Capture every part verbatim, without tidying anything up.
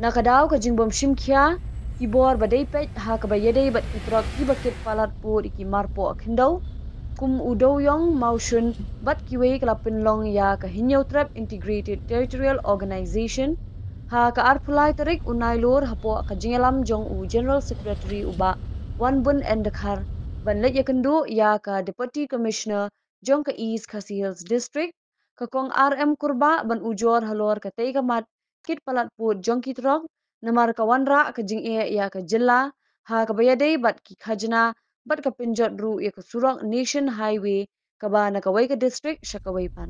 Na ka daw ka jingbym shim khia, ki bor ba dei peit ha kaba ïadei bad ki trok kiba kit palat pud ïa ki marpoh khyndew kum u dewïong mawshun bad kiwei ka la pynlong ïa ka Hynñiewtrep Integrated Territorial Organization ha ka arphew lai tarik u Nailur hapoh ka jingïalam jong u General Secretary u Bah Wanbun N Dkhar ban leit ïakynduh ïa ka Deputy Commissioner jong ka East Khasi Hills District, ka Kong R M Kurbah, ban ujor halor katei ka mat kit palat pud jong ki trok, namar ka wanrah ka jingeh ïa ka jylla ha kaba ïadei bad ki khajna bad ka pynjot ruh ïa ka surok Nation Highway kaba na kawei ka district sha kawei pat.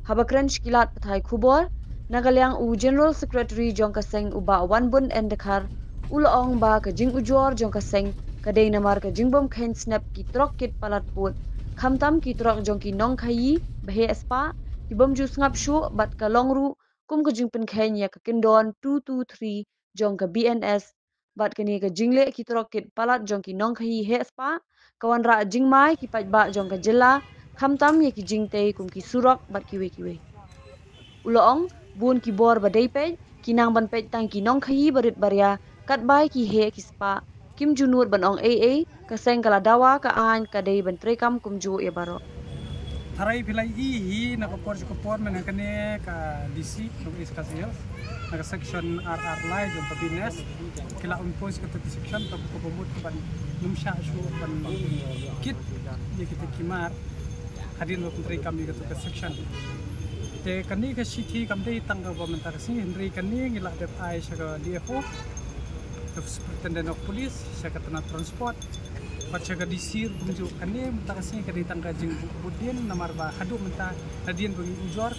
Haba kren sha ki lad pathai khubor, na ka liang u General Secretary jong ka seng u Bah Wanbun N Dkhar u la ong ba ka jingujor jong ka seng ka dei namar ka jingbym kheiñ snep ki trok kit palat pud, khamtam ki trok jong ki nongkhaïi ba heh spah, ki bym ju sngap shuh bad ka long ruh kum ka jingpynkheiñ ïa ka kyndon two two three jong ka B N S, bad kane ka jingleh ki trok kit palat jong ki nongkhaïi heh spah ka wanrah jingma ïa ki paidbah jong ka jylla, khamtam ïa ki jingtei kum ki surok bad kiwei kiwei. U la ong, bun ki bor ba dei peit ki nang ban peit tang ki nongkhaïi barit baria katba ki heh ki spah, kim ju nud ban ong ei ei, ka seng ka la dawa ka aiñ ka dei ban treikam kumjuh ïa baroh. Tharai phi la ïohi hi na ka por sha ka por mynta kane ka D C jong East Khasi Hills, na ka section R R lai jong ka B N S, ki la impose kata ka section kaba mut ban ym shah shuh ban kit ïa kita ki mar hadien ba pyntreikam ïa kata ka section. Te kane ka shithi kam dei tang kaba mynta ka sngi, hynrei kane ngi la dep ai sha ka D F O, ka Superintendent of Police, sha ka tnat transport, bad sha ka D C ruh kumjuh. Kane mynta ka sngi ka dei tang ka jingbud dien namar ba haduh mynta, hadien ba ngi ujor,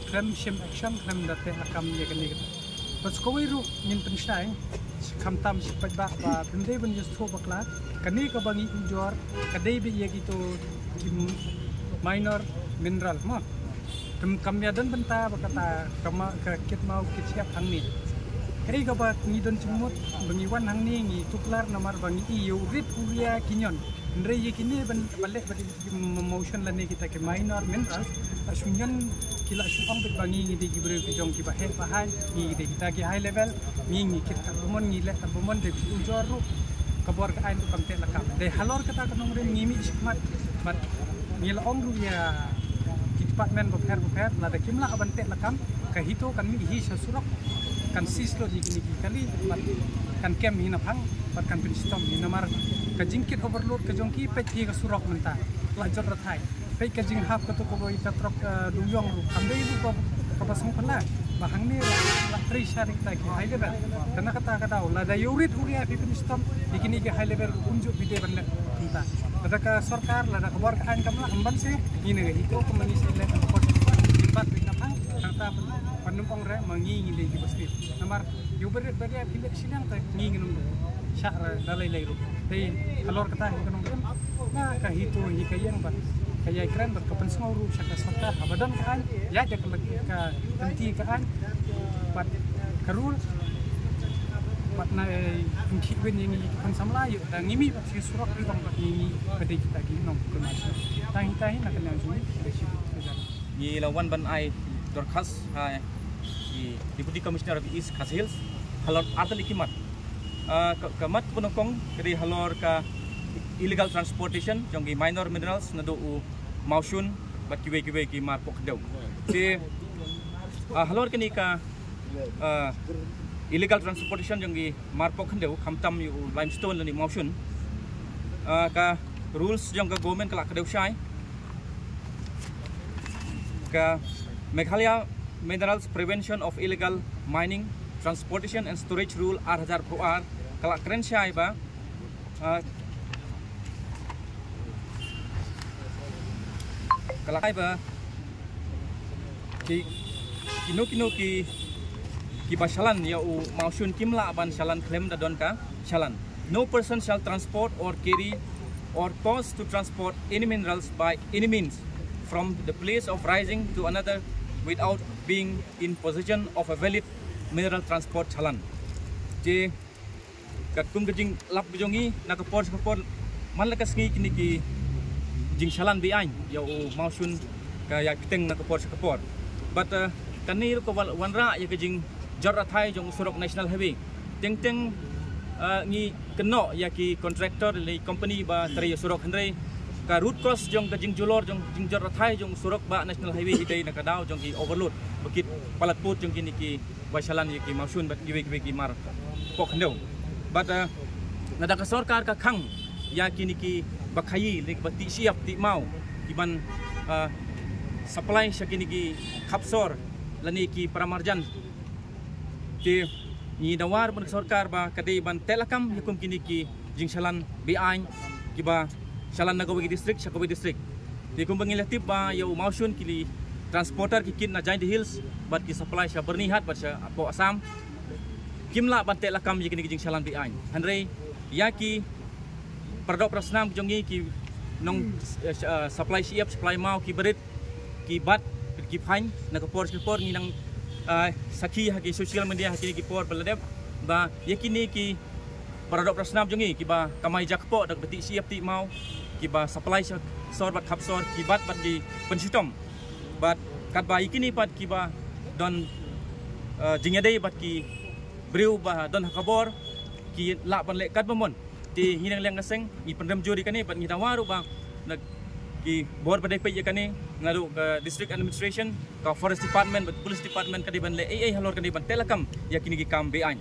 khlem shim action, khlem da teh lakam ïa kane. Bad sa kawei ruh ngin pynshai, khamtam sha ki paidbah ba phim dei ban ïa sngewthuh bakla, kane kaba ngi ujor ka dei beit ïa kito ki minor mineral mo. Kam, kam ïadon bynta ba kata ka ma, ka kit maw kit shyiap hangne. Kaei kaba ngi don jingmut ba ngi wan hangne ngi tuklar namar ba ngi ïohi u rit u ria ki ñion. Hynrei ïa kine ban, ba leh ba dei ki m-, mawshun lane kita ki minor minerals, la shu ñion ki la shu ong beit ba ngi ngi dei ki briew ki jong kiba heh ba haiñ, ngi ngi dei kita ki high level, ngi ngi kit katba mon, ngi leh katba mon, dei ki ujor ruh, ka bor ka aiñ ruh kam teh lakam. Dei halor kata ka nongrim ngi mih shakhmat, bad ngi la ong ruh ïa ki department bapher bapher, lada kim lah ban teh lakam, ka HITO kan mih hi sha surok, kan seize lut ïa kine ki kali, bad kan kem hi naphang, bad kan pynshitom hi namar ka jingkit overload ka jong ki, peit hi ka surok mynta la jot rathai. Peit ka jinghap kato kawei ka trok, eh, dewïong ruh, kam dei ruh ka, kaba sngewphylla ba hangne la, la trei sha kita ki high level. Te na kata ka daw lada ïa u rit u ria phi pynshitom ïa kine ki high level ruh kumjuh phi dei ban leh kumta. Lada ka sorkar, lada ka bor ka aiñ kam lah, ym ban seh, ngi na ka HITO kumba ngi seh leh ka bor, ngi bat beit naphang, nangta ban ym ong re ma ngi ngi dei kiba snieh. Namar ïa u barit baria phi leh shiliang te ngi ngin ym shah re da lei lei ruh. Te halor kata hi ka nongrim, na ka HITO hi ka ïeng bad ka ïai kren bad ka pynsngew ruh sha ka sorkar, haba don ka aiñ ïa ka, ka lynti ka aiñ bad ka rule, bad na, eh, pynkhih win ïa ngi ki khun samla, ïoh da ngi mih bad sha surok, ngi ong bad ngi mih bad dei kita ki nongkynmaw. Tang hi, tang hi na ka liang jong ngi. Ngi la wan ban ai dorkhas ha i Deputy Commissioner of East Khasi Hills halor artylli ki mat. Ah, ka, ka mat kaba nyngkong ka dei halor ka illegal transportation jong ki minor minerals naduh u mawshun bad kiwei kiwei ki mar pokhyndew. Te, ah, halor kane ka, ah, illegal transportation jong ki mar pokhyndew, khamtam ïa u limestone lane mawshun, ah, ka rules jong ka government ka la kdew shai. Ka Meghalaya Minerals Prevention of Illegal Mining, Transportation and Storage Rule ar hajar phew ar ka la kren shai ba, ah, ka la kren ba ki, kino kino ki, kiba shalan ïa u mawshun kim lah ban shalan khlem da don ka challan. No person shall transport or carry or cause to transport any minerals by any means from the place of rising to another without being in possession of a valid mineral transport challan. Te katkum ka jinglap ka jong ngi, na ka por sha ka por, man la ka sngi kine ki jingchallan be-aiñ ïa u mawshun ka ïa pyrthei na ka por sha ka por. But uh, kane ruh ka wan- wanrah ïa ka jingjot rathai jong u surok National Highway. Teng teng uh, ngi kynnoh ïa ki contractor le company ba trei ïa surok, hynrei ka root cause jong ka jingjulor jong jingjot rathai jong u surok ba National Highway i dei na ka daw jong ki overload ba kit palat put jong kine ki ba shalan ïa ki mawshun bad kiwei kiwei ki mar pok hyndew. Bad uh, na da ka sorkar ka khang ïa kine ki ba khaïi, ne ki ba tih shiap tih maw, ki ban uh, supply sha kine ki khap sor lane ki paramarjan. Te ngi dawa ruh ban ka sorkar ba ka dei ban teh lakam ïa kum kine ki jingshalan be-aiñ ki ba shalan na kawei district sha kawei district. Te kumba ngi la tip ba ïa u mawshun ki li transporter ki kit na Jaintia Hills bad ki supply sha Byrnihat bad sha hapoh Assam. Kim lah ban teh lakam ïa kine ki jingshalan be-aiñ. Hynrei ïa ki para doh para snam jong ngi ki nong uh, supply shiap supply maw ki barit ki bat ki phain na ka por sha ka por ngi nang uh, sakhi ha ki social media ha kine ki por ba la dep ba ïa kine ki para doh para snam jong ngi ki ba kamai jakpoh da ka ba tih shiap tih maw, ki ba supply sha sor bad khap sor, ki bat bad ki pynshitom. Bad katba ïa kine pat ki ba don uh, jingïadei bad ki briew ba don ha ka bor, ki lah ban leh katba mon. Te ngi nang liang ka seng ngi pynrem jur ïa kane bad ngi dawa ruh ba na ki bor ba dei peit ïa kane, naduh ka district administration, ka forest department bad police department ka dei ban leh ei ei halor kane ban teh lakam ïa kine ki kam be-aiñ.